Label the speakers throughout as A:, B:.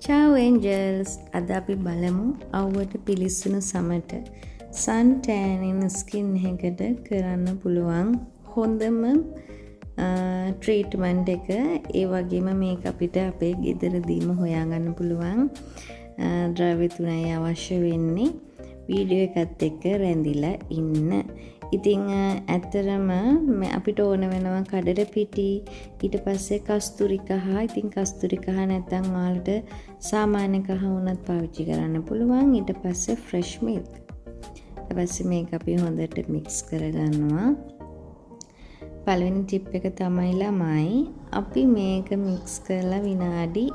A: චාව් angels, අද අපි බලමු අව්වට පිලිස්සුණු සමට සන් ටෑනින් ස්කින් එකකට කරන්න පුළුවන් හොඳම ට්‍රීට්මන්ට් එක. ඒ වගේම මේක අපිට අපේ ගෙදරදීම හොයාගන්න පුළුවන් ද්‍රව්‍ය තුනයි අවශ්‍ය වෙන්නේ. වීඩියෝ එකත් එක්ක රැඳිලා ඉන්න. ඉතින් ඇත්තටම අපිට ඕන වෙනවා කඩල පිටි, ඊට පස්සේ කස්තුරි කහ. ඉතින් කස්තුරි කහ නැත්තම් ඔයාලට සාමාන්‍ය කහ වුණත් පාවිච්චි කරන්න පුළුවන්. ඊට පස්සේ ෆ්‍රෙෂ් මිල්ක්. ඊට පස්සේ මේක අපි හොඳට මික්ස් කරගන්නවා. පළවෙනි ටිප් එක තමයි ළමයි, අපි මේක මික්ස් කරලා විනාඩි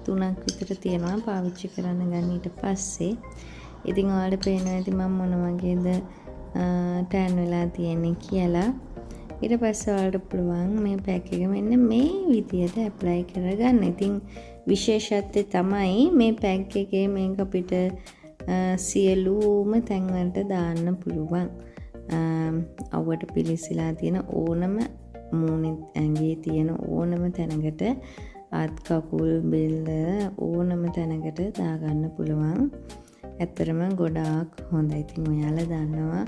A: 3ක් විතර තියනවා පාවිච්චි කරන්න ගන්න ඊට පස්සේ. ඉතින් ඔයාලට පේනවා ඇති මම මොන වගේද ටෑන් වෙලා තියෙන්නේ කියලා. ඊට පස්සේ ඔයාලට පුළුවන් මේ පැක් එක මෙන්න මේ විදියට ඇප්ලයි කරගන්න. ඉතින් විශේෂත්වය තමයි මේ පැක් එකේ මේක අපිට සියලුම තැන්වලට දාන්න පුළුවන්. අව්වට පිලිසිලා තියෙන ඕනම මූණේ, ඇඟේ තියෙන ඕනම තැනකට, අත්, කකුල්, බෙල්ල ඕනම තැනකට දාගන්න පුළුවන්. ඇත්තටම ගොඩාක් හොඳයි. ඉතින් ඔයාලා දන්නවා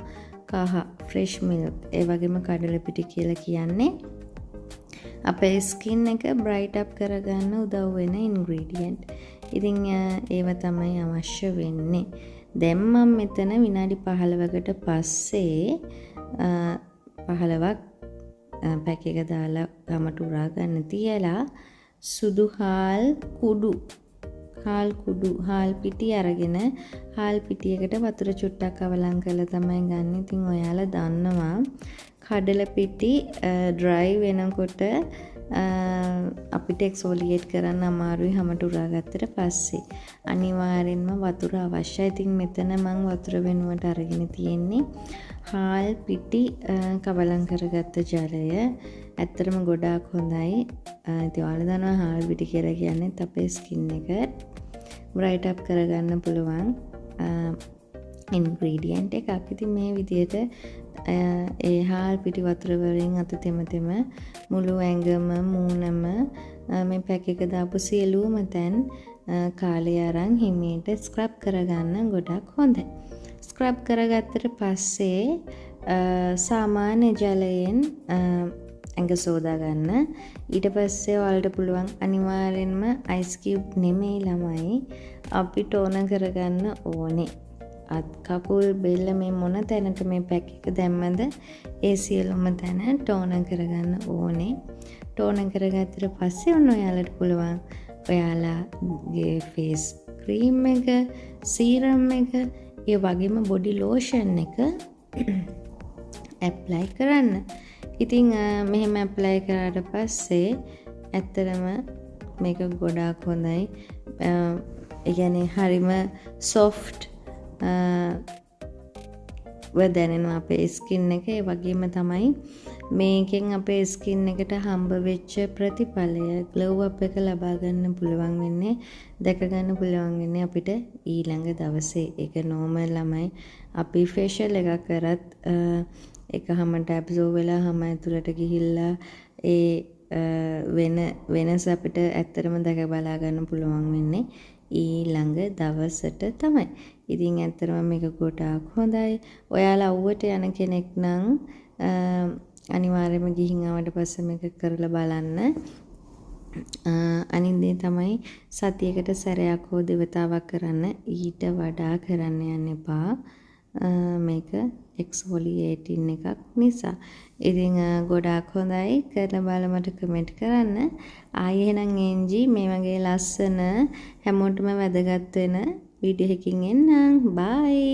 A: කහ, ෆ්‍රෙෂ් මිල්ක්, ඒ වගේම කඩල පිටි කියලා කියන්නේ අපේ ස්කින් එක බ්‍රයිට් අප් කරගන්න උදව් වෙන ඉන්ග්‍රීඩියන්ට්. ඉතින් ඒව තමයි අවශ්‍ය වෙන්නේ. දැන් මම මෙතන විනාඩි 15කට පස්සේ, 15ක් පැක් එක දාලා හමට උරා ගන්න තියලා, සුදු හාල් කුඩු, හාල් කුඩු, හාල් පිටි අරගෙන හාල් පිටියකට වතුර චුට්ටක් අවලං කරලා තමයි ගන්න. ඉතින් ඔයාලා දන්නවා කඩල පිටි ඩ්‍රයි වෙනකොට අපිට එක්ස්ෆෝලියේට් කරන්න අමාරුයි හමට උරා ගත්තට පස්සේ. අනිවාර්යෙන්ම වතුර අවශ්‍යයි. ඉතින් මෙතන මං වතුර වෙනුවට අරගෙන තියෙන්නේ හාල් පිටි කවලම් කරගත්ත ජලය. ඇත්තටම ගොඩාක් හොඳයි. ඉතින් ඔයාලා දන්නවා හාල් පිටි කියලා කියන්නේත් අපේ ස්කින් එක බ්‍රයිට් අප් කරගන්න පුළුවන් ඉන්ග්‍රීඩියන්ට් එකක්. ඉතින් මේ විදියට ඒ හාල් පිටි වතුර වලින් අත තෙම තෙම මුළු ඇඟම, මූණම, මේ පැක් එක දාපු සියලුම තැන් කාලය අරන් හිමීට ස්ක්‍රබ් කරගන්න ගොඩක් හොඳයි. ස්ක්‍රබ් කරගත්තට පස්සේ සාමාන්‍ය ජලයෙන් ඇඟ සෝදා ගන්න. ඊට පස්සේ ඔයාලට පුළුවන්, අනිවාර්යෙන්ම අයිස් කියුබ් නෙමෙයි ළමයි, අපි ටෝනර් කරගන්න ඕනේ. අත්, කකුල්, බෙල්ල මේ මොන තැනට මේ පැක් එක දැම්මද ඒ සියලුම තැන ටෝනර් කරගන්න ඕනේ. ටෝනර් කරගත්තට පස්සේ ඔන්න ඔයාලට පුළුවන් ඔයාලාගේ ෆේස් ක්‍රීම් එක, සීරම් එක, ඒ වගේම බොඩි ලෝෂන් එක ඇප්ලයි කරන්න. ඉතින් මෙහෙම ඇප්ලයි කරාට පස්සේ ඇත්තටම මේක ගොඩාක් හොඳයි. ඒ කියන්නේ හරිම සොෆ්ට් දැනෙනවා අපේ ස්කින් එක. ඒ වගේම තමයි මේකෙන් අපේ ස්කින් එකට හම්බ වෙච්ච ප්‍රතිඵලය, ග්ලෝ අප් එක ලබා ගන්න පුළුවන් වෙන්නේ, දැක ගන්න පුළුවන් වෙන්නේ අපිට ඊළඟ දවසේ. ඒක නෝමල් ළමයි. අපි ෆේෂල් එකක් කරත් ඒක හමට ඇබ්සෝබ් වෙලා හම ඇතුළට ගිහිල්ලා ඒ වෙන වෙනස අපිට ඇත්තටම දැක බලා ගන්න පුළුවන් වෙන්නේ ඊළඟ දවසට තමයි. ඉතින් ඇත්තටම මේක ගොඩාක් හොඳයි. ඔයාලා අව්වට යන කෙනෙක් නම් අනිවාර්යයෙන්ම ගිහින් ආවට පස්සේ මේක කරලා බලන්න. අනිත් දේ තමයි සතියකට සැරයක් හෝ දෙවතාවක් කරන්න. ඊට වඩා කරන්න යන්න එපා. මේක එක්ස්ෆොලියේටින් එකක් නිසා. ඉතින් ගොඩාක් හොඳයි. කරලා බලලා මට කමෙන්ට් කරන්න. ආයෙ එහෙනම් එන්ජි මේ වගේ ලස්සන හැමෝටම වැදගත් වෙන වීඩියෝ එකකින් එන්නම්. බයි.